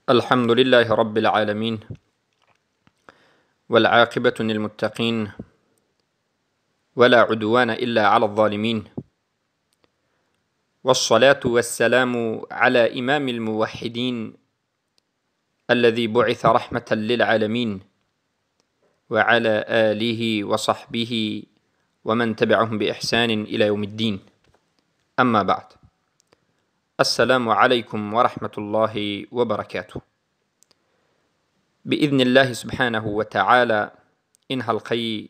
الحمد لله رب العالمين، والعاقبة للمتقين، ولا عدوان إلا على الظالمين، والصلاة والسلام على إمام الموحدين الذي بعث رحمة للعالمين، وعلى آله وصحبه ومن تبعهم بإحسان إلى يوم الدين. أما بعد، السلام عليكم ورحمة الله وبركاته. بإذن الله سبحانه وتعالى این حلقه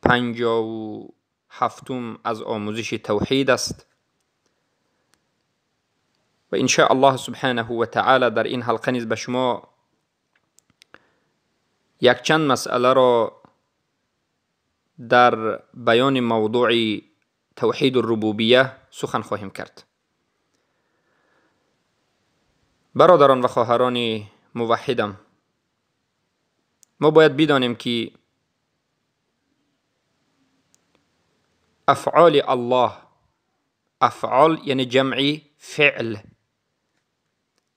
57 از آموزش توحید است و إن شاء الله سبحانه و تعالی در این حلقه نیز به شما یک چند مسئله را در بیان موضوع توحید الربوبیه سخن خواهیم کرد. برادران و خواهران موحدم، ما باید بدانیم که افعال الله، افعال یعنی جمع فعل،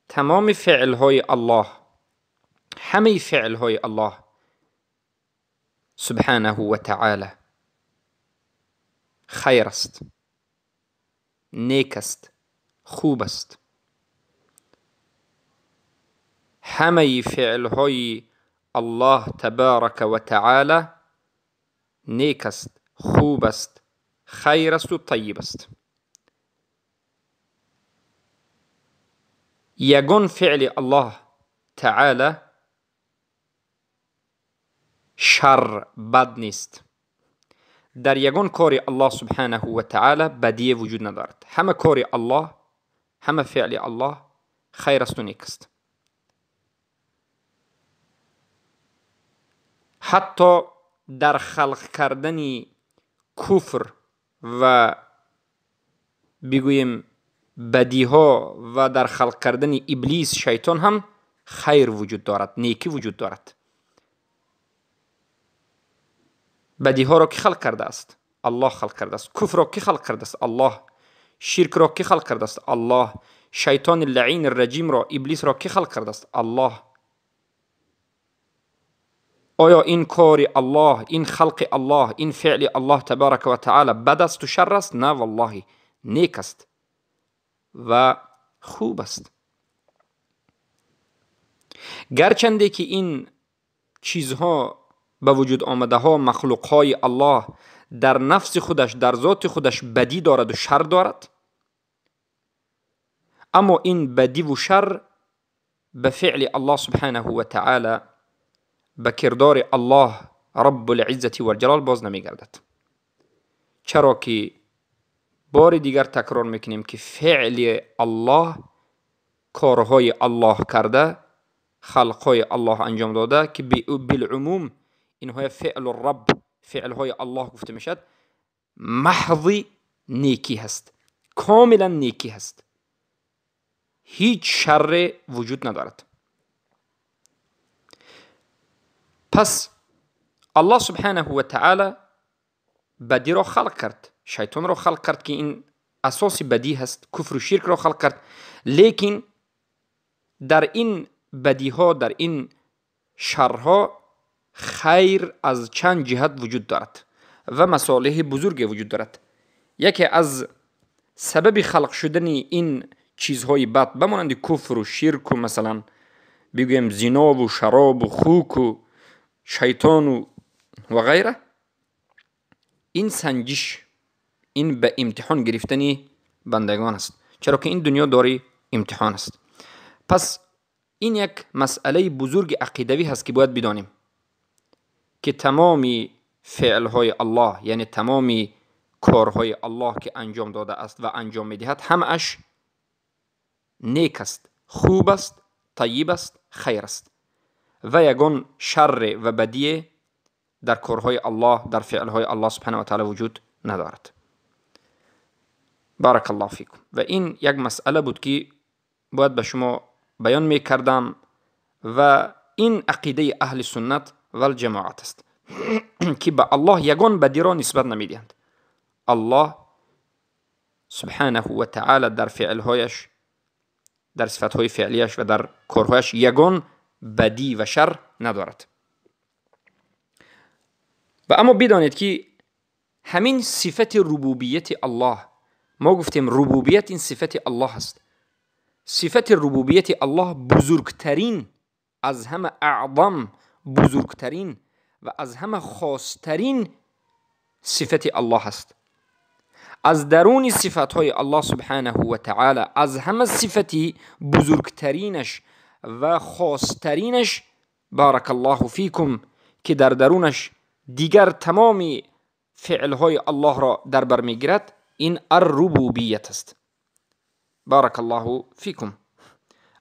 تمام فعلهای الله، همه فعلهای الله سبحانه و تعالی خیر است، نیک است، خوب است. همه فعلهای الله تبارک و تعالی نیک است، خوب است، خیر است و طیب است. یگان فعل الله تعالی شر، بد نیست. در یگان کار الله سبحانه و تعالی بدیه وجود ندارد. همه کار الله، همه فعل الله خیر است و نیک است. حتی در خلق کردن کفر و بگوییم بدیها و در خلق کردن ابلیس شیطان هم خیر وجود دارد، نیکی وجود دارد. بدیها را کی خلق کرده است؟ الله خلق کرده است. کفر را کی خلق کرده است؟ الله. شرک را کی خلق کرده است؟ الله. شیطان لعین الرجیم را، ابلیس را کی خلق کرده است؟ الله. آیا این کار الله، این خلق الله، این فعل الله تبارک و تعالی بد است و شر است؟ نه والله، نیک است و خوب است. گرچنده که این چیزها به وجود آمده ها، مخلوق های الله، در نفس خودش، در ذات خودش بدی دارد و شر دارد، اما این بدی و شر به فعل الله سبحانه و تعالی، به کردار الله رب العزة و الجلال باز نمی گردد. چرا که بار دیگر تکرار میکنیم که فعل الله، کارهای الله کرده، خلقهای الله انجام داده که بالعموم اینها فعل الرب، فعلهای الله گفته میشد، محض نیکی هست، کاملا نیکی هست، هیچ شر وجود ندارد. پس الله سبحانه و تعالی بدی را خلق کرد، شیطان را خلق کرد که این اساس بدی هست، کفر و شرک را خلق کرد، لیکن در این بدی ها، در این شرها خیر از چند جهت وجود دارد و مصالح بزرگ وجود دارد. یکی از سبب خلق شدن این چیزهای بد بمانند کفر و شرک و مثلا بگویم زنا و شراب و خوک و شیطان و غیره، این سنجش، این به امتحان گرفتن بندگان است، چرا که این دنیا داری امتحان است. پس این یک مسئله بزرگ عقیدوی هست که باید بدانیم که تمام فعلهای الله، یعنی تمام کارهای الله که انجام داده است و انجام میدهد، همش نیک است، خوب است، طیب است، خیر است و یگان شر و بدی در کارهای الله، در فعلهای الله سبحانه و تعالی وجود ندارد. بارک الله فیکم. و این یک مسئله بود که باید به شما بیان میکردم و این عقیده اهل سنت و الجماعت است که به الله یگان بدی را نسبت نمیدهند. الله سبحانه و تعالی در فعلهایش дар сифатҳои феълияш ва дар корҳояш ягон бадӣ ва шар надорад. Ва аммо бидонед, ки ҳамин сифати рубубияти Аллоҳ, мо гуфтем рубубият ин сифати Аллоҳ аст. Сифати рубубияти Аллоҳ бузургтарин, аз ҳама аъзам, бузургтарин ва аз ҳама хостарин сифати Аллоҳ аст. Аз даруни сифатҳои Аллоҳ субҳанаҳу ва таъала аз ҳама сифати бузургтаринаш ва хостаринаш, баракаллоҳу фикум, ки дар дарунаш дигар тамоми феълҳои Аллоҳро дар бар мегирад, ин ар-рубубият аст. Баракаллоҳу фикум.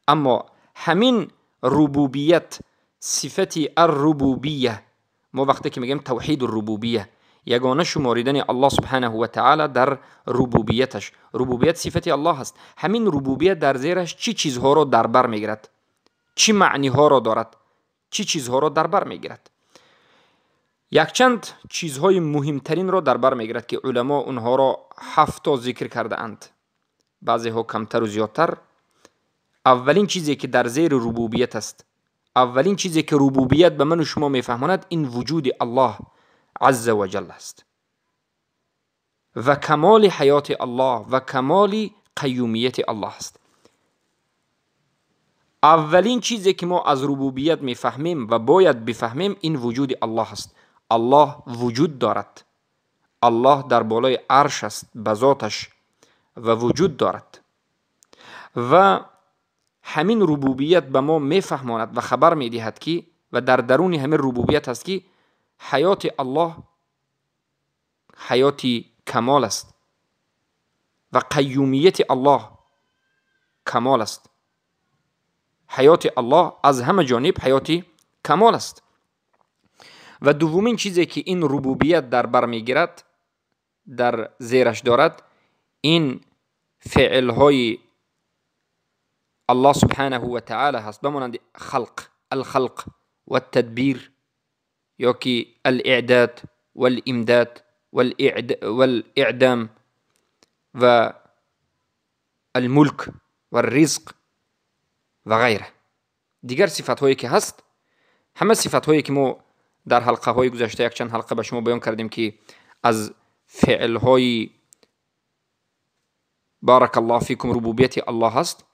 Аммо ҳамин рубубият, сифати ар-рубубия, мо вақте ки мегӯем тавҳиду рубубия, ягона шуморидани Аллоҳ субҳанаҳу ва таъала дар рубубияташ. Рубубият сифати Аллоҳ аст. Ҳамин рубубият дар зераш чӣ чизҳоро дар бар мегирад? Чӣ маъниҳоро дорад? Чӣ чизҳоро дар бар мегирад? Якчанд чизҳои муҳимтаринро дар бар мегирад, ки уламо онҳоро 7 то зикр кардаанд, баъзеҳо камтару зиёдтар. Аввалин чизе ки дар зери рубубият аст, аввалин чизе ки рубубият ба ману шумо мефаҳмонад, ин вуҷуди Аллоҳ азза ва ҷалла аст ва камоли ҳаёти Аллоҳ ва камоли қаюмияти Аллоҳ аст. Аввалин чизе ки мо аз рубубият мефаҳмем ва бояд бифаҳмем, ин вуҷуди Аллоҳ аст. Аллоҳ вуҷуд дорад. Аллоҳ дар болои арш аст ба зоташ ва вуҷуд дорад. Ва ҳамин рубубият ба мо мефаҳмонад ва хабар медиҳад, ки ва дар даруни ҳамин рубубият аст, ки ҳаёти Аллоҳ ҳаёти камол аст ва қаюмияти Аллоҳ камол аст. Ҳаёти Аллоҳ аз ҳама ҷониб ҳаёти камол аст. Ва дуввумин чизе ки ин рубубият дар бар мегирад, дар зераш дорад, ин феълҳои Аллоҳ субҳанаҳу ва таъала ҳаст, ба монанди халқ, алхалқ ва тадбир, ё ки алиъдад валимдад валиъдам ва алмулк ва ризқ ва ғайра. Дигар сифатҳое ки ҳаст, ҳама сифатҳое ки мо дар ҳалқаҳои гузашта якчанд ҳалқа ба шумо баён кардем, ки аз феълҳои баракаллоҳу фикум рубубияти Аллоҳ аст.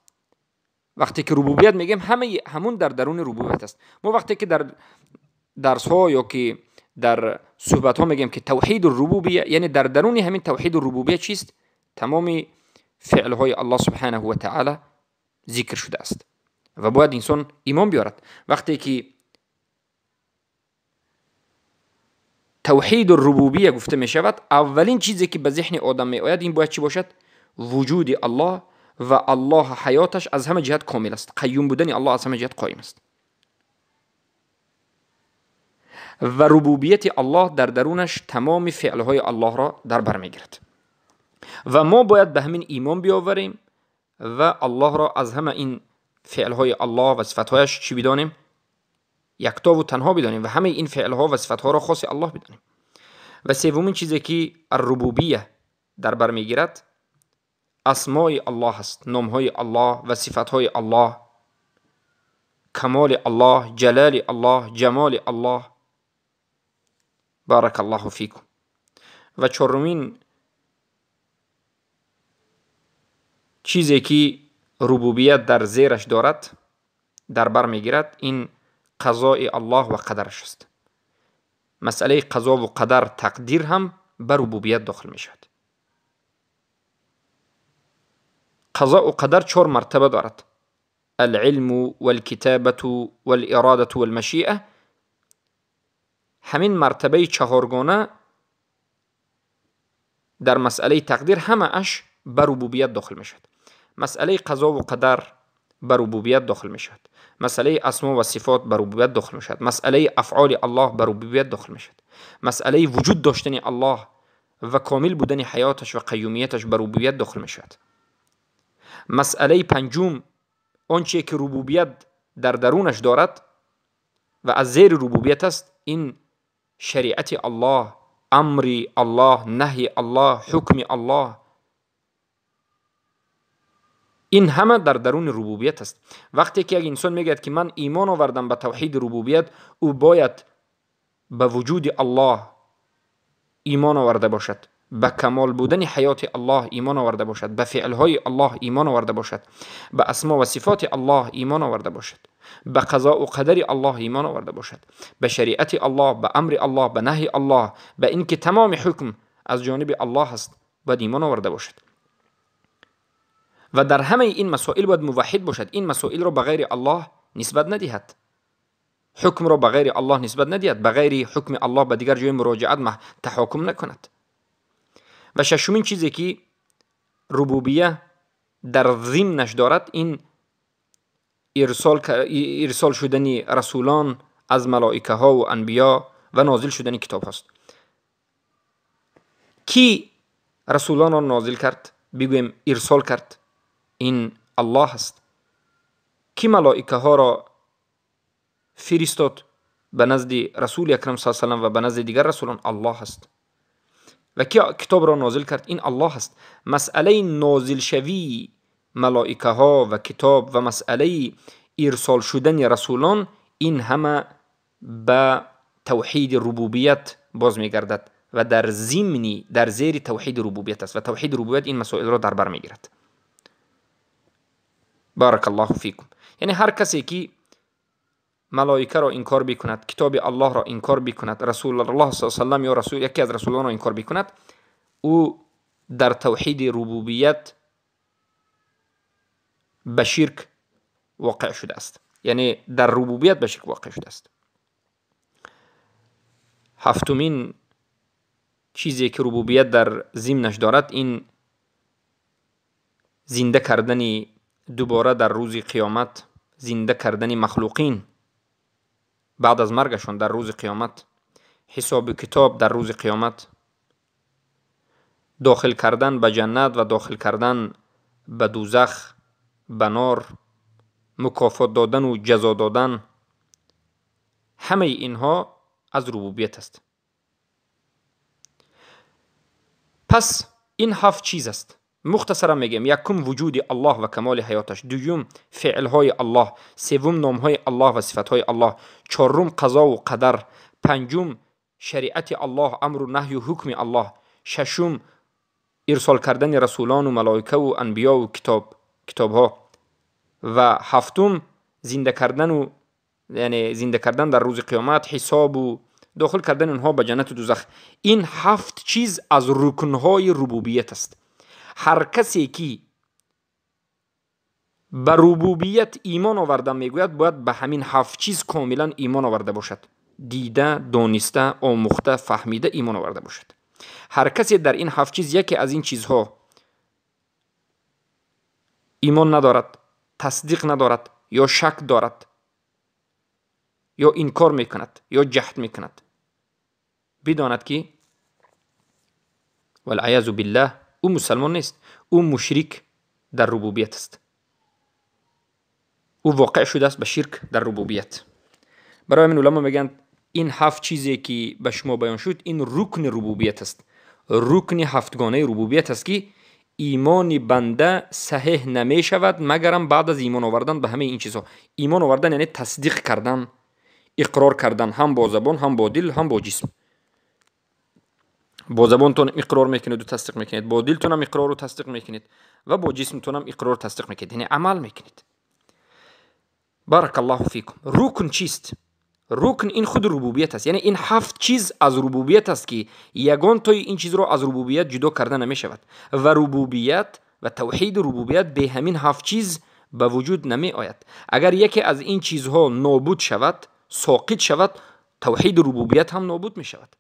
Вақте ки рубубият мегӯем, ҳамаи ҳамун дар даруни рубубият аст. Мо вақте ки дар дарсҳо ё ки дар суҳбатҳо мегӯем, ки тавҳиду рубубия, яъне дар даруни ҳамин тавҳиду рубубия чист? Тамоми феълҳои Аллоҳ субҳанаҳу ва таъала зикр шудааст ва бояд инсон имон биёрад. Вақте ки тавҳиду рубубия гуфта мешавад, аввалин чизе ки ба зеҳни одам меояд, ин бояд чӣ бошад? Вуҷуди Аллоҳ ва Аллоҳ ҳаёташ аз ҳама ҷиҳат комил аст. Қаюм будани Аллоҳ аз ҳама ҷиҳат қоим аст. Ва рубубияти Аллоҳ дар дарунаш тамоми феълҳои Аллоҳро дар бар мегирад. Ва мо бояд ба ҳамин имон биёварем ва Аллоҳро аз ҳама ин феълҳои Аллоҳ ва сифатҳояш чӣ бидонем? Яктову танҳо бидонем ва ҳамаи ин феълҳо ва сифатҳоро хоси Аллоҳ бидонем. Ва севумин чизе ки ар-рубубия дар бар мегирад, асмои Аллоҳ аст, номҳои Аллоҳ ва сифатҳои Аллоҳ, камоли Аллоҳ, ҷалоли Аллоҳ, ҷамоли Аллоҳ. Баракаллоҳу фикум. Ва чорумин чизе ки рубубият дар зераш дорад, дар бар мегирад, ин қазои Аллоҳ ва қадараш аст. Масъалаи қазову қадар, тақдир ҳам ба рубубият дохил мешавад. Қазоу қадар 4 мартаба дорад: алилму валкитабату валиродату валмашиа. Ҳамин мартабаи чаҳоргона дар масъалаи тақдир ҳамааш ба рубубият дохил мешавад. Масъалаи қазову қадар ба рубубият дохил мешавад. Масъалаи асмо ва сифот ба рубубият дохил мешавад. Масъалаи афъоли Аллоҳ ба рубубият дохил мешавад. Масъалаи вуҷуд доштани Аллоҳ ва комил будани ҳаёташ ва қаюмияташ ба рубубият дохил мешавад. Масъалаи панҷум, он чизе ки рубубият дар дарунаш дорад ва аз зери рубубият аст, ин шариати Аллоҳ, амри Аллоҳ, наҳи Аллоҳ, ҳукми Аллоҳ Ин ҳама дар даруни рубубият аст. Вақте ки як инсон мегӯяд, ки ман имон овардам ба тавҳиди рубубият, ӯ бояд ба вуҷуди Аллоҳ имон оварда бошад, ба камол будани ҳаёти Аллоҳ имон оварда бошад, ба феълҳои Аллоҳ имон оварда бошад, ба асмо ва сифоти Аллоҳ имон оварда бошад, ба қазоу қадари Аллоҳ имон оварда бошад, ба шариати Аллоҳ, ба амри Аллоҳ, ба наҳи Аллоҳ, ба ин ки тамоми ҳукм аз ҷониби Аллоҳ аст, бояд имон оварда бошад. Ва дар ҳамаи ин масоил бояд муваҳҳид бошад. Ин масоилро ба ғайри Аллоҳ нисбат надиҳад, ҳукмро ба ғайри Аллоҳ нисбат надиҳад, ба ғайри ҳукми Аллоҳ ба дигар ҷой муроҷиат таҳокум накунад. Ва шашумин чизе ки рубубия дар зимнаш дорад, ин ирсол шудани расулон аз малоикаҳо ва анбиё ва нозил шудани китоб ҳаст. Ки расулонро нозил кард, бигӯем ирсол кард, ин Аллоҳ аст. Ки малоикаҳоро фиристод ба назди расули акрам саллаллоҳу алайҳи васаллам ва ба назди дигар расулон, Аллоҳ аст. Ва ки китобро нозил кард, ин Аллоҳ аст. Масъалаи нозилшавии малоикаҳо ва китоб ва масъалаи ирсол шудани расулон, ин ҳама ба тавҳиди рубубият боз мегардад ва дар зимни, дар зери тавҳиди рубубият аст ва тавҳиди рубубият ин масоилро дар бар мегирад. Баракаллоҳу фикум. Яъне ҳар касе ки малоикаро инкор бикунад, китоби Аллоҳро инкор бикунад, расулуллоҳ саллаллоҳу алайҳи васаллам ё расул, яке аз расулонро инкор бикунад, ӯ дар тавҳиди рубубият ба ширк воқеъ шудааст. Яъне дар рубубият ба ширк воқеъ шудааст. Ҳафтумин чизе ки рубубият дар зимнаш дорад, ин зинда кардани дубора дар рӯзи қиёмат, зинда кардани махлуқин баъд аз маргашон дар рӯзи қиёмат, ҳисобу китоб дар рӯзи қиёмат, дохил кардан ба ҷаннат ва дохил кардан ба дузах, ба нор, мукофот додану ҷазо додан, ҳамаи инҳо аз рубубият аст. Пас ин ҳафт чиз аст. Мухтасаран мегӯем: якум вуҷуди Аллоҳ ва камоли ҳаёташ, дуюм феълҳои Аллоҳ, севум номҳои Аллоҳ ва сифатҳои Аллоҳ, чорум қазову қадар, панҷум шариати Аллоҳ, амру наҳю ҳукми Аллоҳ, шашум ирсол кардани расулону малоикаву анбиёву китобҳо ва ҳафтум зинда кардану, яъне зинда кардан дар рӯзи қиёмат, ҳисобу дохил кардани онҳо ба ҷаннату дузах. Ин ҳафт чиз аз рукнҳои рубубият аст. Ҳар касе ки ба рубубият имон оварда мегӯяд, бояд ба ҳамин ҳафт чиз комилан имон оварда бошад. Дида, дониста, омӯхта, фаҳмида имон оварда бошад. Ҳар касе дар ин ҳафт чиз яке аз ин чизҳо имон надорад, тасдиқ надорад, ё шак дорад, ё инкор мекунад, ё ҷаҳд мекунад, бидонад ки валъаязу биллаҳ, ӯ мусалмон нест, ӯ мушрик дар рубубият аст. Ӯ воқеъ шудааст ба ширк дар рубубият. Барои ҳамин уламо мегӯянд, ин ҳафт чизе ки ба шумо баён шуд, ин рукни рубубият аст. Рукни ҳафтгонаи рубубият аст ки имони банда саҳеҳ намешавад, магарам баъд аз имон овардан ба ҳамаи ин чизҳо. Имон овардан яъне тасдиқ кардан, иқрор кардан ҳам бо забон, ҳам бо дил, ҳам бо ҷисм. Бо забонтон иқрор мекунеду тасдиқ мекунед, бо дилтонам иқрору тасдиқ мекунед ва бо ҷисмтонам иқрору тасдиқ мекунед, яъне амал мекунед. Баракаллоҳу фикум. Рукн чист? Рукн ин худ рубубият аст. Яъне ин ҳафт чиз аз рубубият аст ки ягон тои ин чизро аз рубубият ҷудо карда намешавад ва рубубият ва тавҳиди рубубият бе ҳамин ҳафт чиз ба вуҷуд намеояд. Агар яке аз ин чизҳо нобуд шавад, соқит шавад, тавҳиди рубубият ҳам нобуд мешавад.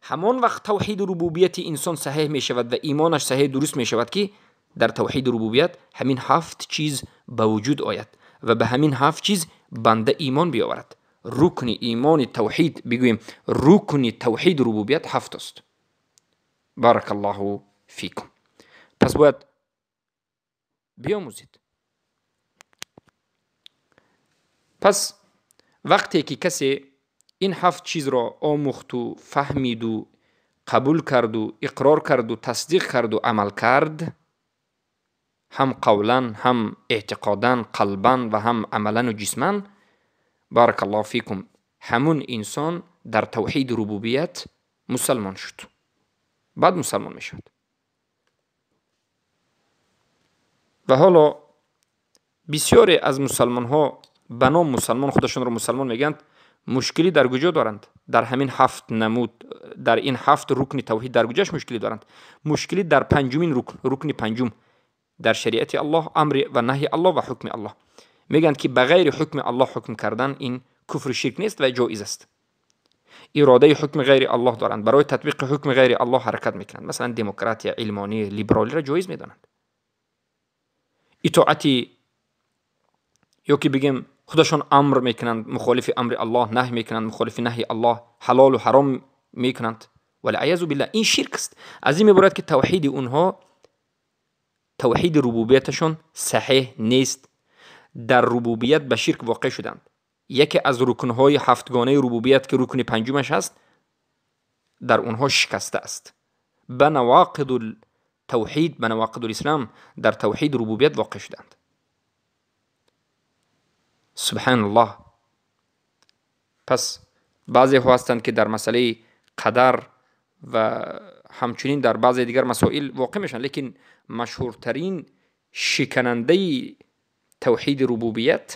Ҳамон вақт тавҳиди рубубияти инсон саҳеҳ мешавад ва имонаш саҳеҳ дуруст мешавад ки дар тавҳиди рубубият ҳамин ҳафт чиз ба вуҷуд ояд ва ба ҳамин ҳафт чиз банда имон биёварад. Рукни имони тавҳид, бигӯем рукни тавҳиди рубубият ҳафт аст. Баракаллоҳу фикум. Пас бояд биомӯзед. Пас вақте ки касе ин ҳафт чизро омӯхту фаҳмиду қабул карду иқрор карду тасдиқ карду амал кард, ҳам қавлан, ҳам эътиқодан, қалбан ва ҳам амалан ва ҷисман, баракаллоҳу фикум, ҳамун инсон дар тавҳиди рубубият мусалмон шуд, баъд мусалмон мешавад. Ва ҳоло бисёре аз мусалмонҳо ба ном мусалмон худашонро мусалмон мегӯянд, мушкилӣ дар куҷо доранд? Дар ҳамин ҳафт намуд, дар ин ҳафт рукни тавҳид дар куҷош мушкилӣ доранд? Мушкилӣ дар панҷумин рукн, рукни панҷум дар шариати Аллоҳ, амри ва наҳи Аллоҳ ва ҳукми Аллоҳ. Мегӯянд ки ба ғайри ҳукми Аллоҳ ҳукм кардан ин куфру ширк нест ва ҷоиз аст. Иродаи ҳукми ғайри Аллоҳ доранд, барои татбиқи ҳукми ғайри Аллоҳ ҳаракат мекунанд. Масалан, демократия, илмонӣ, либералиро ҷоиз медонанд. Итоати ё ки бигем худашон амр мекунанд мухолифи амри Аллоҳ, наҳй мекунанд мухолифи наҳи Аллоҳ, ҳалолу ҳаром мекунанд. Валъиязу биллаҳ, ин ширк аст. Аз ин меборад ки тавҳиди онҳо, тавҳиди рубубияташон саҳеҳ нест. Дар рубубият ба ширк воқеъ шуданд. Яке аз рукнҳои ҳафтгонаи рубубият ки рукни панҷумаш ҳаст, дар онҳо шикаста аст. Ба навақиду тавҳид, ба навақиду ислом дар тавҳиди рубубият воқеъ шуданд. Субҳаналлоҳ. Пас баъзеҳо ҳастанд ки дар масъалаи қадар ва ҳамчунин дар баъзе дигар масоил воқеъ мешаванд, лекин машҳуртарин шиканандаи тавҳиди рубубият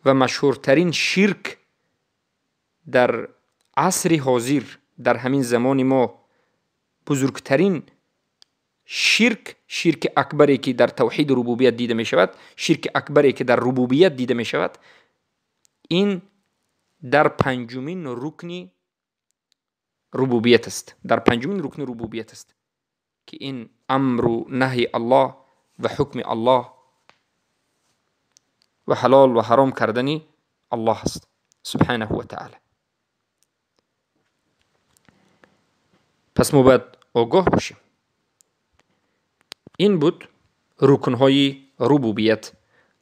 ва машҳуртарин ширк дар асри ҳозир, дар ҳамин замони мо бузургтарин ширк, ширки акбаре ки дар тавҳиди рубубият дида мешавад, ширки акбаре ки дар рубубият дида мешавад, ин дар панҷумин рукни рубубият аст. Дар панҷумин рукни рубубият аст ки ин амру наҳи Аллоҳ ва ҳукми Аллоҳ ва ҳалол ва ҳаром кардани Аллоҳ аст субҳанаҳу ва таъала. Пас мо бояд огоҳ бошем. Ин буд рукнҳои рубубият.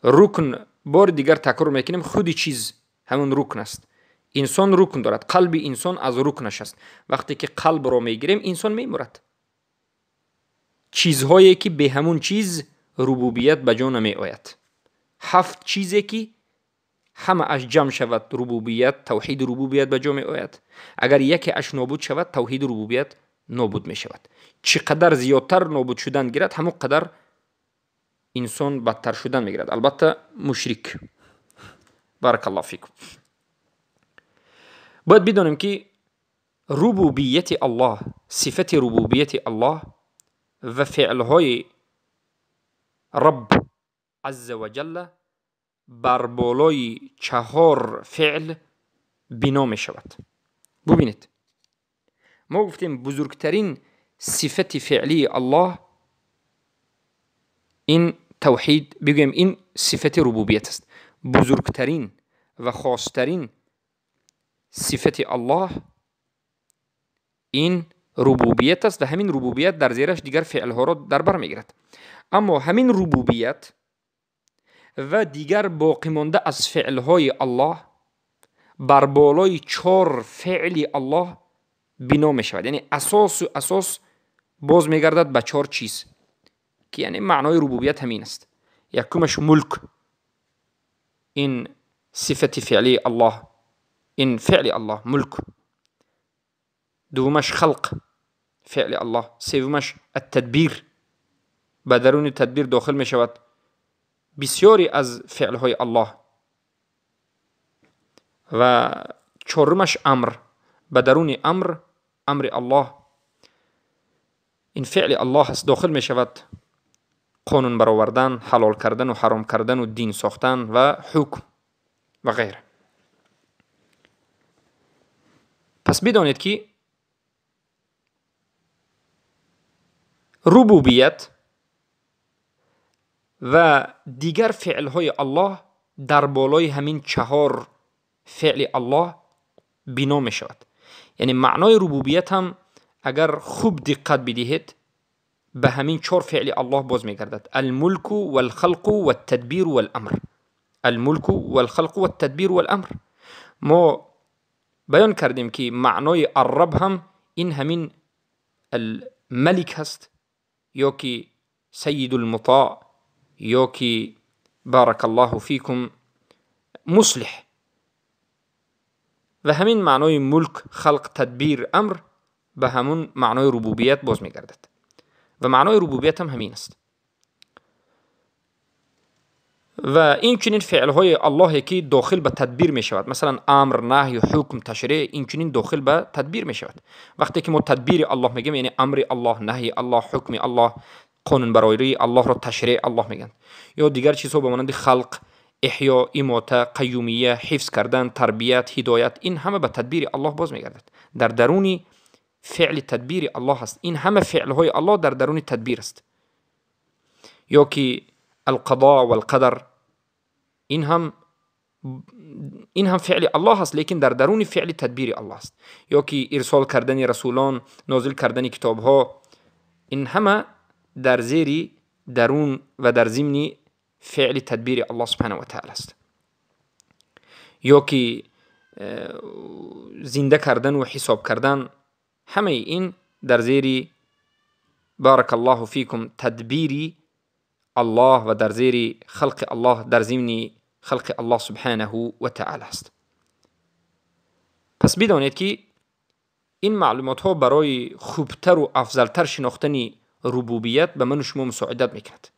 Рукн, бори дигар такрор мекунем, худи чиз ҳамон рукн аст. Инсон рукн дорад, қалби инсон аз рукнаш аст. Вақте ки қалбро мегирем, инсон мемурад. Чизҳое ки бе ҳамун чиз рубубият ба ҷо намеояд. Ҳафт чизе ки ҳамааш ҷамъ шавад, рубубият, тавҳиди рубубият ба ҷо меояд. Агар яке аш нобуд шавад, тавҳиди рубубият нобуд мешавад. Чӣ қадар зиёдтар нобуд шудан гирад, ҳамон қадар инсон бадтар шудан мегирад. Албатта мушрик. Баракаллоҳу фикум. Бояд бидонем ки рубубияти Аллоҳ, сифати рубубияти Аллоҳ ва феълҳои Рабб азза ва ҷалла бар болои чаҳор феъл бино мешавад. Бубинед, мо гуфтем бузургтарин сифати феълии Аллоҳ ин тавҳид, бигӯем ин сифати рубубият аст. Бузургтарин ва хостарин сифати Аллоҳ ин рубубият аст ва ҳамин рубубият дар зераш дигар феълҳоро дар бар мегирад. Аммо ҳамин рубубият ва дигар боқимонда аз феълҳои Аллоҳ бар болои чор феъли Аллоҳ бино мешавад. Яъне асосу асос боз мегардад ба чор чиз ки яъне маънои рубубият ҳамин аст. Якумаш мулк, ин сифати феълии Аллоҳ, ин феъли Аллоҳ мулк. Дуввумаш халқ, феъли Аллоҳ. Севумаш аттадбир, ба даруни тадбир дохил мешавад бисёре аз феълҳои Аллоҳ. Ва чорумаш амр, ба даруни амр, амри Аллоҳ, ин феъли Аллоҳ аст, дохил мешавад қонун баровардан, ҳалол кардан ва ҳаром кардан ва дин сохтан ва ҳукм ва ғайра. Пас бидонед ки рубубият ва дигар феълҳои Аллоҳ дар болои ҳамин чаҳор феъли Аллоҳ бино мешавад. Яъне маънои рубубият ҳам агар хуб диққат бидиҳед, ба ҳамин чор феъли Аллоҳ боз мегардад. Алмулку валхалқу ваттадбиру валамр. Алмулку валхалқу ваттадбиру валамр. Мо баён кардем ки маънои арраб ҳам ин ҳамин алмалик ҳаст ё ки سید المطاع یا که بارک الله فیکم مصلح. و همین معنای ملک، خلق، تدبیر، امر به همون معنای ربوبیت باز میگردد و معنای ربوبیت هم همین است. و این چنین فعلهای الله که داخل به تدبیر می شود، مثلا امر، نهی، حکم، تشریع، این چنین داخل به تدبیر می شود. وقتی که ما تدبیر الله میگیم یعنی امر الله، نهی الله، حکم الله، قانون برایری الله را تشریع الله میگن. یا دیگر چیزها به مانند خلق، احیا، اماته، قیومیه، حفظ کردن، تربیت، هدایت، این همه به تدبیر الله باز میگردد. در درون فعل تدبیر الله است. این همه فعلهای الله در درون تدبیر است. یا که القضاء والقدر، این هم فعل الله است، لیکن در درون فعل تدبیر الله است. یا که ارسال کردن رسولان، نازل کردن کتابها، این همه در زیر درون و در ضمن فعل تدبیر الله سبحانه و تعالی است. یا که زنده کردن و حساب کردن، همه این در زیر بارک الله فیکم تدبیری الله و در زیر خلق الله، در ضمن خلق الله سبحانه و تعالی است. پس بدانید که این معلومات ها برای خوبتر و افضلتر شناختن ربوبیت به من و شما مساعدت میکند.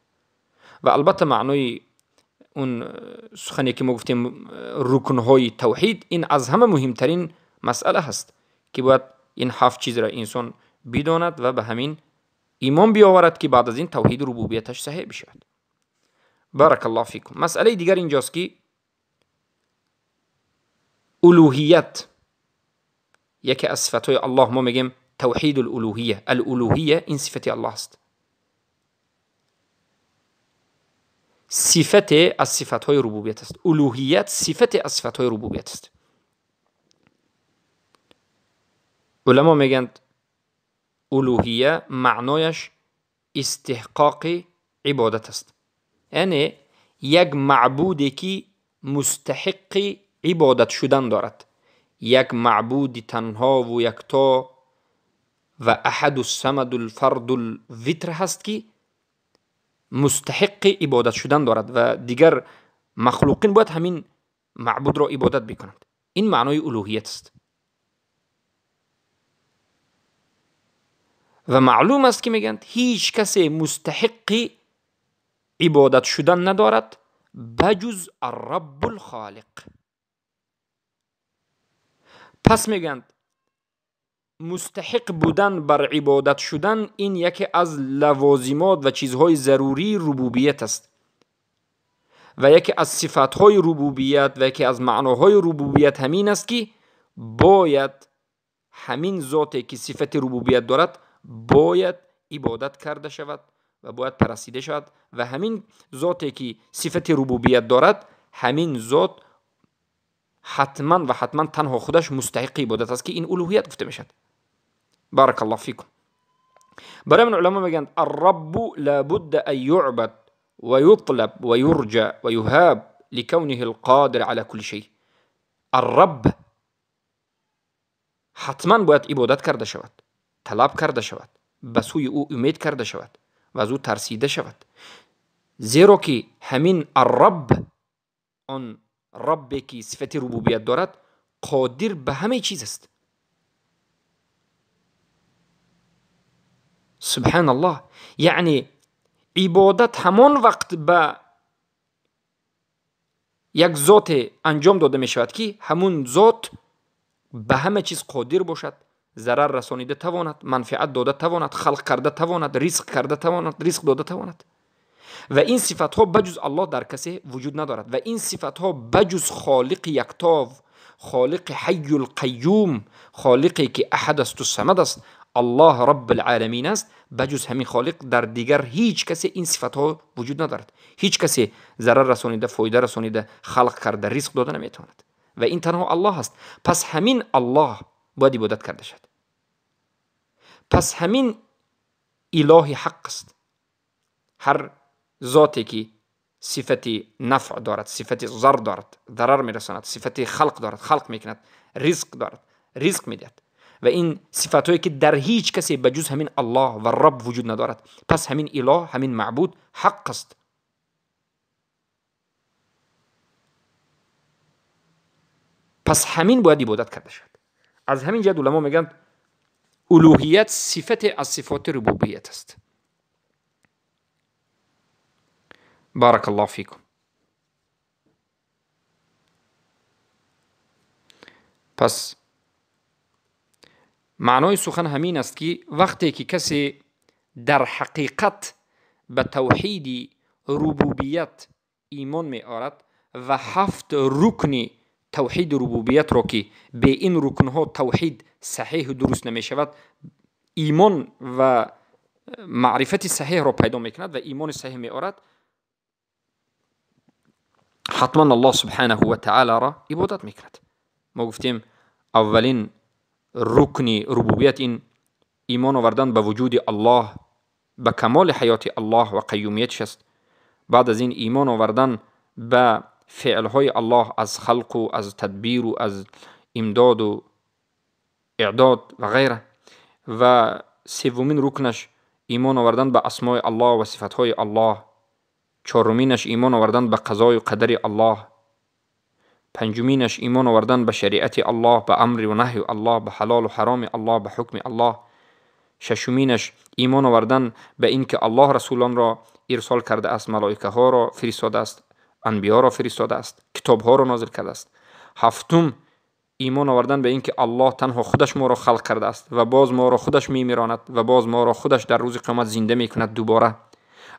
و البته معنای اون سخنی که ما گفتیم رکنهای توحید، این از همه مهمترین مسئله هست که باید این 7 چیز را انسان بداند و به همین ایمان بیاورد که بعد از این توحید ربوبیتش صحیح بشود. بارک الله فیکم. مسئله دیگر اینجاست که الوهیت یکی از صفتهای الله، ما میگیم توحید الالوهیه. الالوهیه این صفت الله است، صفت از صفتهای ربوبیت است. الوهیت صفت از صفتهای ربوبیت است. علما میگند الوهیه معنایش استحقاق عبادت است، یعنی یک معبودی که مستحق عبادت شدن دارد، یک معبود تنها و یکتا و احد الصمد الفرد الوتر هست که مستحق عبادت شدن دارد و دیگر مخلوقین باید همین معبود را عبادت بکنند. این معنای الوهیت است. و معلوم است که میگند هیچ کسی مستحق عبادت شدن ندارد بجز الرب الخالق. پس میگند مستحق بودن بر عبادت شدن این یکی از لوازمات و چیزهای ضروری ربوبیت است و یکی از صفتهای ربوبیت و یکی از معناهای ربوبیت همین است که باید همین ذاتی که صفت ربوبیت دارد باید عبادت کرده شود و باید پرستیده شود و همین ذاتی که صفت ربوبیت دارد همین ذات حتما و حتما تنها خودش مستحق عبادت است که این الوهیت گفته میشد. بارک الله فیکم. برای من علما میگن الرب لابد ان يعبد ويطلب ويرجى ويهاب لكونه القادر على كل شيء. الرب حتما باید عبادت کرده شود، طلب کرده شود، به سوی او امید کرده شود و از او ترسیده شود، زیرا که همین الرب، آن ربی که صفت ربوبیت دارد، قادر به همه چیز است. سبحان الله. یعنی عبادت همان وقت به یک ذات انجام داده می شود که همون ذات به همه چیز قادر باشد، ضرر رسانیده تواند، منفعت داده تواند، خلق کرده تواند، رزق کرده تواند، رزق داده تواند. و این صفت ها بجز الله در کسی وجود ندارد و این صفت ها بجز خالق یکتا، خالق حی القیوم، خالقی که احد است و صمد است، الله رب العالمین است، بجز همین خالق در دیگر هیچ کسی این صفت ها وجود ندارد. هیچ کسی ضرر رسانیده، فایده رسانیده، خلق کرده، رزق داده نمیتواند و این تنها الله است. پس همین الله باید عبادت کرده شد. پس همین اله حق است. هر ذاتی که صفت نفع دارد، صفت ضرر دارد، ضرر میرساند، صفت خلق دارد، خلق میکند، رزق دارد، رزق میدهد و و این صفت‌هایی که در هیچ کسی به جز همین الله و رب وجود ندارد. پس همین اله، همین معبود حق است. پس همین باید عبادت کرده شد. از همین جهت علما میگن الوهیت صفت از صفات ربوبیت است. بارک الله فیکم. پس معنای سخن همین است که وقتی که کسی در حقیقت به توحید ربوبیت ایمان می آورد و 7 رکن توحید ربوبیت را که به این رکنها توحید صحیح و درست نمی شود، ایمان و معرفت صحیح را پیدا می کند و ایمان صحیح می آورد، حتما الله سبحانه و تعالی را عبادت می کند. ما گفتیم اولین رکن ربوبیت این ایمان آوردن به وجود الله، به کمال حیات الله و قیومیتش است. بعد از این ایمان آوردن به فعلهای الله از خلق و از تدبیر و از امداد و اعداد و غیره. و سومین رکنش ایمان آوردن به اسماء الله و صفتهای الله. چهارمینش ایمان آوردن به قضای و قدر الله. پنجمینش ایمان آوردن به شریعت الله، به امر و نهی الله، به حلال و حرام الله، به حکم الله. ششمینش ایمان آوردن به اینکه الله رسولان را ارسال کرده است، ملائکه ها را فرستاده است، انبیا را فرستاده است، کتاب ها را نازل کرده است. هفتم ایمان آوردن به اینکه الله تنها خودش ما را خلق کرده است و باز ما را خودش میمیراند و باز ما را خودش در روز قیامت زنده میکند دوباره،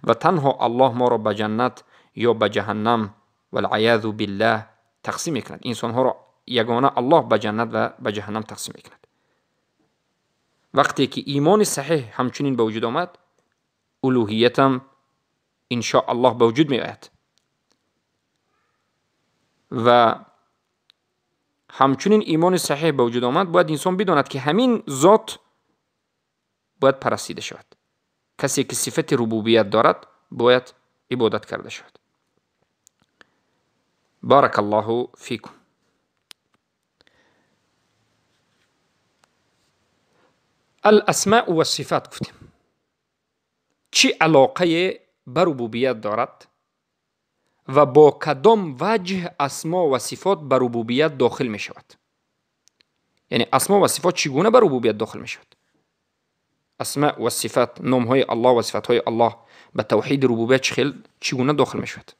و تنها الله ما را به جنت یا به جهنم والعیاذ بالله تقسیم میکند. انسان ها را یگانه الله به جنت و به جهنم تقسیم میکند. وقتی که ایمان صحیح همچنین به وجود آمد، الوهیت هم ان شاء الله به وجود می آید و همچنین ایمان صحیح به وجود آمد، باید انسان بداند که همین ذات باید پرستیده شود. کسی که صفت ربوبیت دارد باید عبادت کرده شود. بارک الله فیکم. الاسماء و الصفات گفتیم چی علاقه به ربوبیت دارد و با کدام وجه اسما و صفات به ربوبیت داخل می شود؟ یعنی اسما و صفات چگونه به ربوبیت داخل می شود؟ اسماء و صفات، نام های الله و صفات های الله به توحید ربوبیت چگونه داخل می شود؟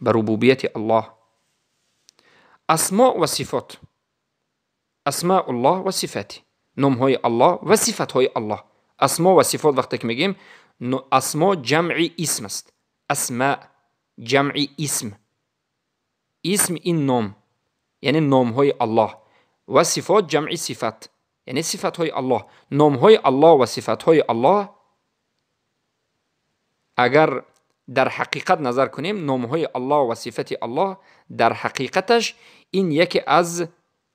به ربوبیت الله. اسماء و صفات، اسماء الله و صفاتی، نام های الله و صفات های الله. اسماء و صفات وقتی که میگیم، اسماء جمع اسم است. اسماء جمع اسم، اسم این نام یعنی نام های الله، و صفات جمع صفت یعنی صفت های الله. نام های الله و صفت های الله اگر در حقیقت نظر کنیم، نام های الله و صفت الله در حقیقتش این یکی از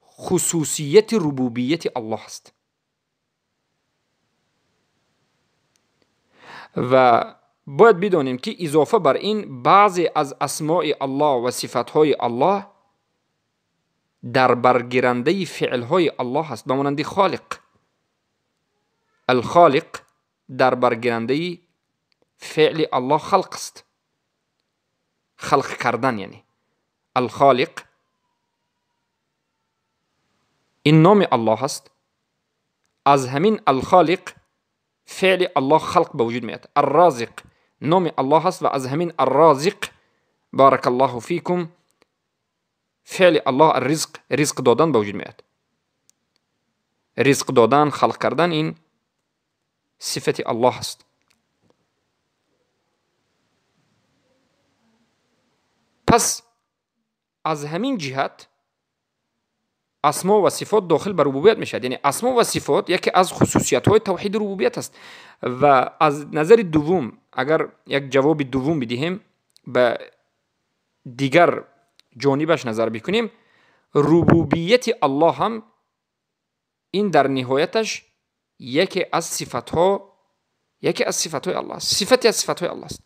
خصوصیت ربوبیت الله است. و باید بدانیم که اضافه بر این بعضی از اسماء الله و صفتهای الله در برگیرنده فعلهای الله است، به مانند خالق. الخالق در برگیرنده فعل الله خلق است، خلق کردن. یعنی الخالق این نام الله است، از همین الخالق فعل الله خلق به وجود میاد. الرازق نام الله است و از همین الرازق بارک الله فیکم فعل الله الرزق، رزق دادن به وجود میاد. رزق دادن، خلق کردن، این صفت الله است. پس از همین جهت اسما و صفات داخل به ربوبیت میشد. یعنی اسما و صفات یکی از خصوصیت های توحید ربوبیت است. و از نظر دوم اگر یک جواب دوم بدهیم، به دیگر جانبش نظر بکنیم، ربوبیت الله هم این در نهایتش یکی از صفتها، یکی از صفتهای الله است، صفتی از صفتهای الله است.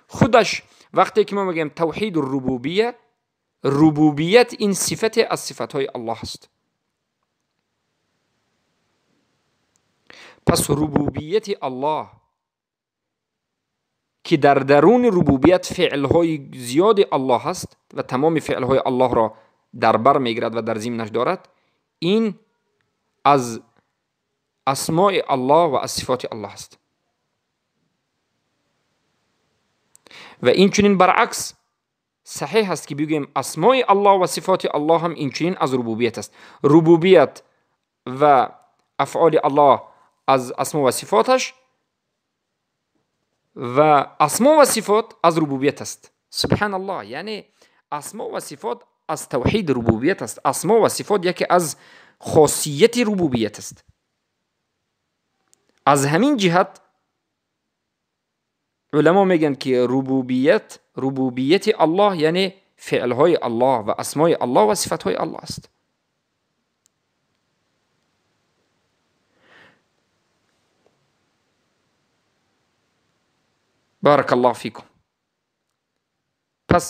خودش وقتی که ما میگیم توحید الربوبیه، ربوبیت این صفت از صفتهای الله است. Пас рубубияти Аллоҳ ки дар даруни рубубият феълҳои зиёди Аллоҳ ҳаст ва тамоми феълҳои Аллоҳро дар бар мегирад ва дар зимнаш дорад, ин аз асмои Аллоҳ ва аз сифоти Аллоҳ аст. Ва инчунин баръакс саҳеҳ аст ки бигӯем асмои Аллоҳ ва сифоти Аллоҳ ҳам инчунин аз рубубият аст. Рубубият ва афъоли Аллоҳ аз асмо ва сифоташ ва асмо ва сифот аз рубубият аст. Субҳаналлоҳ, яъне асмо ва сифот аз тавҳиди рубубият аст. Асмо ва сифот яке аз хосияти рубубият аст. Аз ҳамин ҷиҳат уламо мегӯянд ки рубубияти Аллоҳ яъне феълҳои Аллоҳ ва асмои Аллоҳ ва сифатҳои Аллоҳ аст. Баракаллоҳу фикум. Пас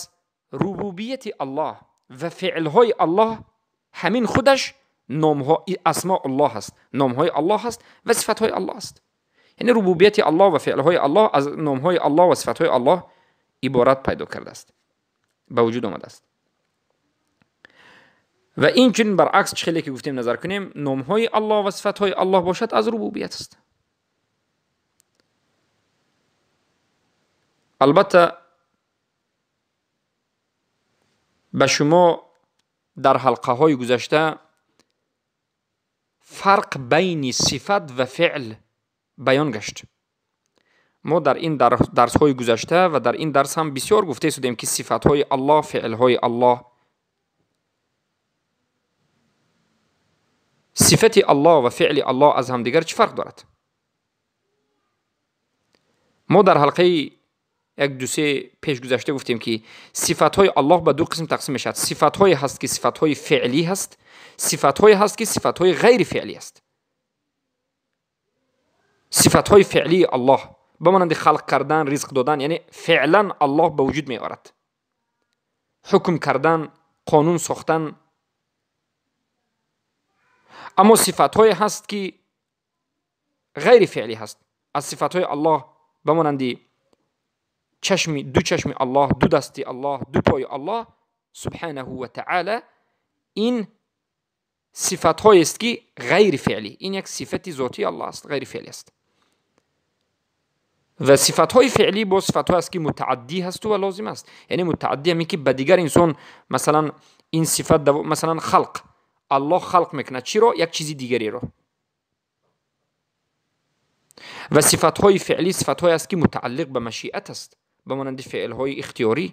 рубубияти Аллоҳ ва феълҳои Аллоҳ ҳамин худаш номҳо асмо Аллоҳ аст, номҳои Аллоҳ аст ва сифатҳои Аллоҳ аст. Яъне рубубияти Аллоҳ ва феълҳои Аллоҳ аз номҳои Аллоҳ ва сифатҳои Аллоҳ иборат пайдо кардааст, ба вуҷуд омадааст. Ва инчунин баръакс чӣ хеле ки гуфтем назар кунем, номҳои Аллоҳ ва сифатҳои Аллоҳ бошад аз рубубият аст. Албатта ба шумо дар ҳалқаҳои гузашта фарқ байни сифат ва феъл баён гашт. Мо дар ин дарсҳои гузашта ва дар ин дарс ҳам бисёр гуфта истодем ки сифатҳои Аллоҳ, феълҳои Аллоҳ, сифати Аллоҳ ва феъли Аллоҳ аз ҳамдигар чӣ фарқ дорад? Мо дар ҳалқаи як ду се пеш гузашта гуфтем ки сифатҳои Аллоҳ ба ду қисм тақсим мешавад. Сифатҳое ҳаст ки сифатҳои феълӣ ҳаст, сифатҳое ҳаст ки сифатҳои ғайрифеълӣ аст. Сифатҳои феълии Аллоҳ ба монанди халқ кардан, ризқ додан, яъне феълан Аллоҳ ба вуҷуд меорад, ҳукм кардан, қонун сохтан. Аммо сифатҳое ҳаст ки ғайрифеълӣ ҳаст. Аз сифатҳои Аллоҳ ба монанди чашми, ду чашми Аллоҳ, ду дасти Аллоҳ, ду пои Аллоҳ субҳанаҳу ва таъала, ин сифатҳоест ки ғайрифеълӣ, ин як сифати зотии Аллоҳ аст, ғайрифеълӣ аст. Ва сифатҳои феълӣ бо сифатҳое аст ки мутааддӣ ҳасту ва лозим аст. Яъне мутааддӣ ҳамин ки ба дигар инсон, масалан ин сифат, масалан халқ, Аллоҳ халқ мекунад чиро? Як чизи дигареро. Ва сифатҳои феълӣ сифатҳое аст ки мутааллиқ ба машиат аст, ба монанди феълҳои ихтиёрӣ.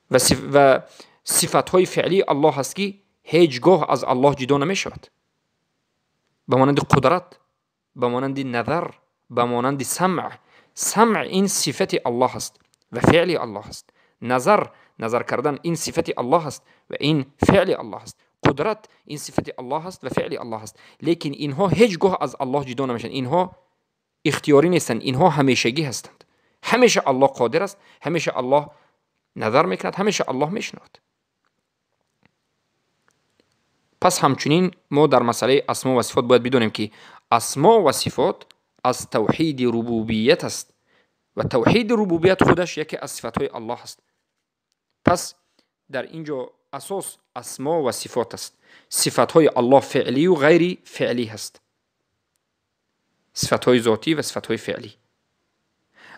Ва сифатҳои феълии Аллоҳ ҳаст ки ҳеҷ гоҳ аз Аллоҳ ҷудо намешавад, ба монанди қудрат, ба монанди назар, ба монанди самъ. Самъ ин сифати Аллоҳ аст ва феъли Аллоҳ аст. Назар, назар кардан ин сифати Аллоҳ аст ва ин феъли Аллоҳ аст. Қудрат ин сифати Аллоҳ аст ва феъли Аллоҳ аст. Лекин инҳо ҳеҷ гоҳ аз Аллоҳ ҷудо намешаванд. Инҳо ихтиёрӣ нестанд, инҳо ҳамешагӣ ҳастанд. Ҳамеша Аллоҳ қодир аст, ҳамеша Аллоҳ назар мекунад, ҳамеша Аллоҳ мешунавад. Пас ҳамчунин мо дар масъалаи асмо ва сифот бояд бидонем ки асмо ва сифот аз тавҳиди рубубият аст ва тавҳиди рубубият худаш яке аз сифатҳои Аллоҳ аст. Пас дар ин ҷо асос асмо ва сифот аст. Сифатҳои Аллоҳ феълию ғайри феълӣ ҳаст, сифатҳои зотӣ ва сифатҳои феълӣ.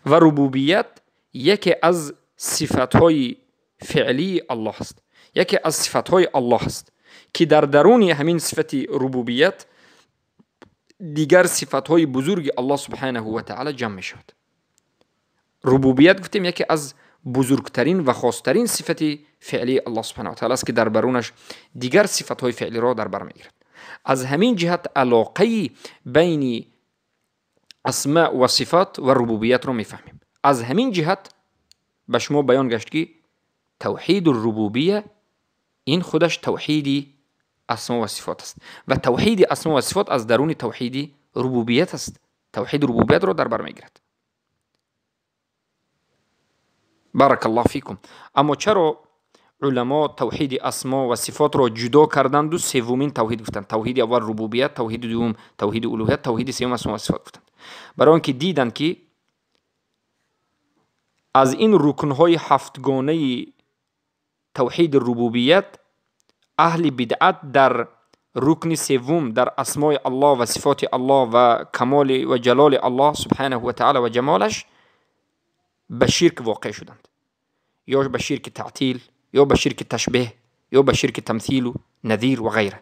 Ва рубубият яке аз сифатҳои феълии Аллоҳ аст, яке аз сифатҳои Аллоҳ аст ки дар даруни ҳамин сифати рубубият дигар сифатҳои бузурги Аллоҳ субҳанаҳу ва таъала ҷамъ мешавад. Рубубият гуфтем яке аз бузургтарин ва хостарин сифати феълии Аллоҳ субҳанаҳу ва таъала аст ки дар барунаш дигар сифатҳои феълиро дар бар мегирад. Аз ҳамин ҷиҳат алоқаи байни асма ва сифат ва рубубиятро мефаҳмем. Аз ҳамин ҷиҳат ба шумо баён гашт ки тавҳиду рубубия ин худаш тавҳиди асмо ва сифот аст ва тавҳиди асмо ва сифот аз даруни тавҳиди рубубият аст. Тавҳиди рубубиятро дар бар мегирад. Баракаллоҳу фикум. Аммо чаро уламо тавҳиди асмо ва сифотро ҷудо карданду севумин тавҳид гуфтанд. Тавҳиди аввал рубубият, тавҳиди дуввум тавҳиди улуҳият, тавҳиди севум асмо ва сифот гуфтанд. Барои он ки диданд, ки аз ин рукнҳои ҳафтгонаи тавҳиди рубубият аҳли бидъат дар рукни севум, дар асмои Аллоҳ ва сифоти Аллоҳ ва камоли ва ҷалоли Аллоҳ субҳанаҳу ва таъала ва ҷамолаш ба ширк воқеъ шуданд. Ё ба ширки таътил, ё ба ширки ташбеҳ, ё ба ширки тамсилу назир ва ғайра.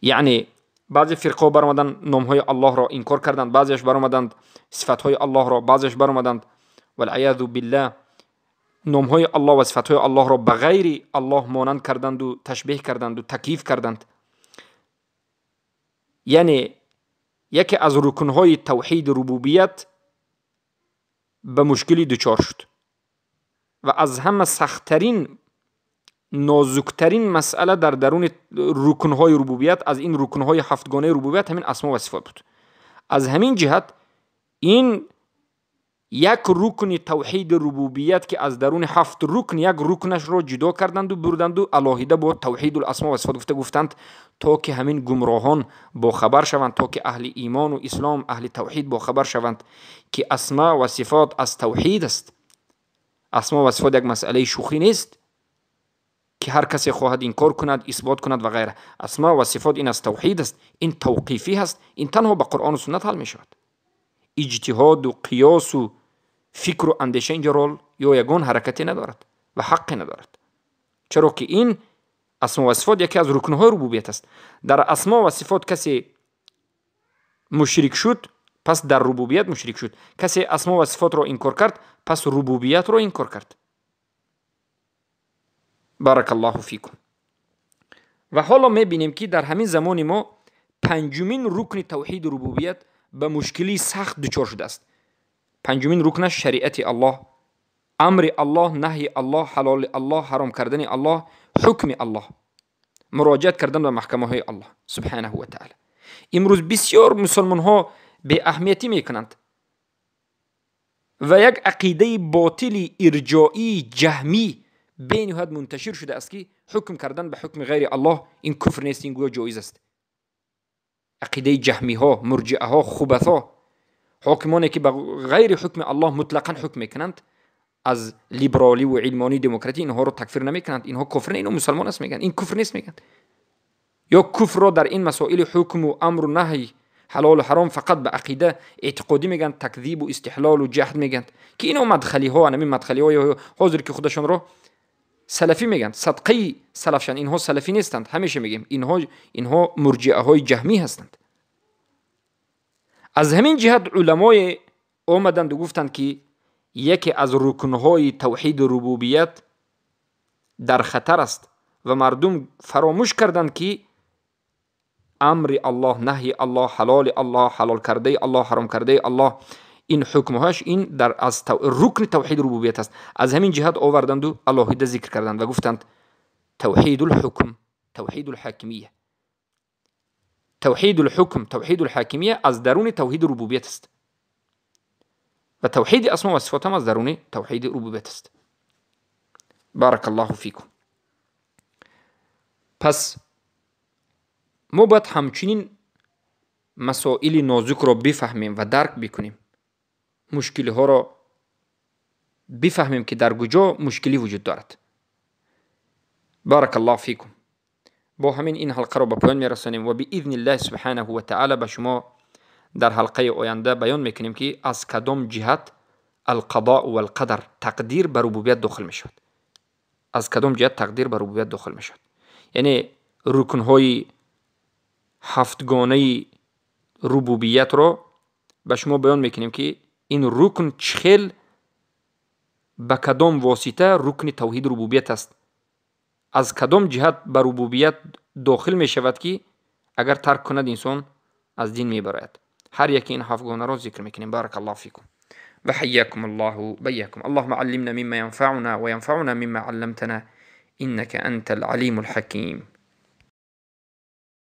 Яъне баъзе фирқаҳо баромаданд, номҳои Аллоҳро инкор карданд, баъзеаш баромаданд сифатҳои Аллоҳро, баъзеаш баромаданд валъиязу биллаҳ номҳои Аллоҳ ва сифатҳои Аллоҳро ба ғайри Аллоҳ монанд карданду ташбеҳ карданду таклиф карданд. Яъне яке аз рукнҳои тавҳиди рубубият ба мушкилӣ дучор шуд ва аз ҳама сахттарин, нозуктарин масъала дар даруни рукнҳои рубубият, аз ин рукнҳои ҳафтгонаи рубубият ҳамин асмо ва сифот буд. Аз ҳамин ҷиҳат ин як рукни тавҳиди рубубият, ки аз даруни ҳафт рукн як рукнашро ҷудо карданду бурданду алоҳида бо тавҳидул асмо ва сифот гуфта гуфтанд, то ки ҳамин гумроҳон бохабар шаванд, то ки аҳли имону ислом, аҳли тавҳид бохабар шаванд, ки асма ва сифот аз тавҳид аст. Асмо ва сифот як масъалаи шӯхӣ нест, ки ҳар касе хоҳад инкор кунад, исбот кунад ва ғайра. Асма ва сифот ин аз тавҳид аст, ин тавқифӣ ҳаст, ин танҳо ба Қуръону суннат ҳал мешавад. Иҷтиҳоду қиёсу фикру андеша инҷо рол ё ягон ҳаракате надорад ва ҳаққе надорад. Чаро ки ин асмо ва сифот яке аз рукнҳои рубубият аст. Дар асмо ва сифот касе мушрик шуд, пас дар рубубият мушрик шуд. Касе асмо ва сифотро инкор кард, пас рубубиятро инкор кард. Баракаллоҳу фикум. Ва ҳоло мебинем, ки дар ҳамин замони мо панҷумин рукни тавҳиди рубубият ба мушкилии сахт дучор шудааст. Панҷумин рукнаш шариати Аллоҳ, амри Аллоҳ, наҳйи Аллоҳ, ҳалоли Аллоҳ, ҳаром кардани Аллоҳ, ҳукми Аллоҳ, муроҷиат кардан ба маҳкамаҳои Аллоҳ субҳанаҳу ва таъала. Имрӯз бисёр мусулмонҳо беаҳамиятӣ мекунанд ва як ақидаи ботили ирҷоии ҷаҳмӣ бениҳоят мунташир шудааст, ки ҳукм кардан ба ҳукми ғайри Аллоҳ ин куфр нест, ин гӯё ҷоиз аст. Ақидаи ҷаҳмиҳо, мурҷиаҳо, хубатҳо, ҳокимоне ки ба ғайри ҳукми Аллоҳ мутлақан ҳукм мекунанд, аз либералӣ ва илмонӣ демократӣ инҳоро такфир намекунанд. Инҳо кофир не, инҳо мусалмон аст мегӯянд, ин куфр нест мегӯянд. Ё куфрро дар ин масоили ҳукму амру наҳй, ҳалолу ҳаром фақат ба ақида эътиқодӣ мегӯянд, такзибу истиҳлолу ҷаҳд мегӯянд, ки ино мадхалиҳо, анамин мадхалиҳо ҳозир ки худашонро салафӣ мегӯянд, садқаи салафшанд. Инҳо салафӣ нестанд, ҳамеша мегӯем, инҳо мурҷиаҳои ҷаҳмӣ ҳастанд. Аз ҳамин ҷиҳат уламое омаданду гуфтанд, ки яке аз рукнҳои тавҳиди рубубият дар хатар аст ва мардум фаромӯш карданд, ки амри Аллоҳ, наҳйи Аллоҳ, ҳалоли Аллоҳ, ҳалол кардаи Аллоҳ, ҳаром кардаи Аллоҳ, ин ҳукмҳояш ин дар аз рукни тавҳиди рубубият аст. Аз ҳамин ҷиҳат оварданду алоҳида зикр карданд ва гуфтанд тавҳидул ҳукм, тавҳидул ҳокимия. Тавҳидул ҳукм, тавҳидул ҳокимия аз даруни тавҳиди рубубият аст ва тавҳиди асмо ва сифот ҳам аз даруни тавҳиди рубубият аст. Баракаллоҳу фикум. Пас мо бояд ҳамчунин масоили нозукро бифаҳмем ва дарк бикунем, мушкилиҳоро бифаҳмем, ки дар куҷо мушкилӣ вуҷуд дорад. Баракаллоҳу фикум. Бо ҳамин ин ҳалқаро ба поён мерасонем ва биизниллаҳи субҳанаҳу ва таъала ба шумо дар ҳалқаи оянда баён мекунем, ки аз кадом ҷиҳат алқадоу валқадар, тақдир ба рубубият дохил мешавад. Аз кадом ҷиҳат тақдир ба рубубият дохил мешавад. Яъне рукнҳои ҳафтгонаи рубубиятро ба шумо баён мекунем, ки ин рукн чӣ хел ба кадом восита рукни тавҳиди рубубият аст, аз кадом ҷиҳат ба рубубият дохил мешавад, ки агар тарк кунад инсон аз дин мебарояд. Ҳар яке ин ҳафтгонаро зикр мекунем. Баракаллоҳу фикум ва ҳайякум Аллоҳу байякум. Аллоҳумма аллимна мимма янфаъуна ва янфаъуна мимма алламтана иннака антал алимул ҳаким.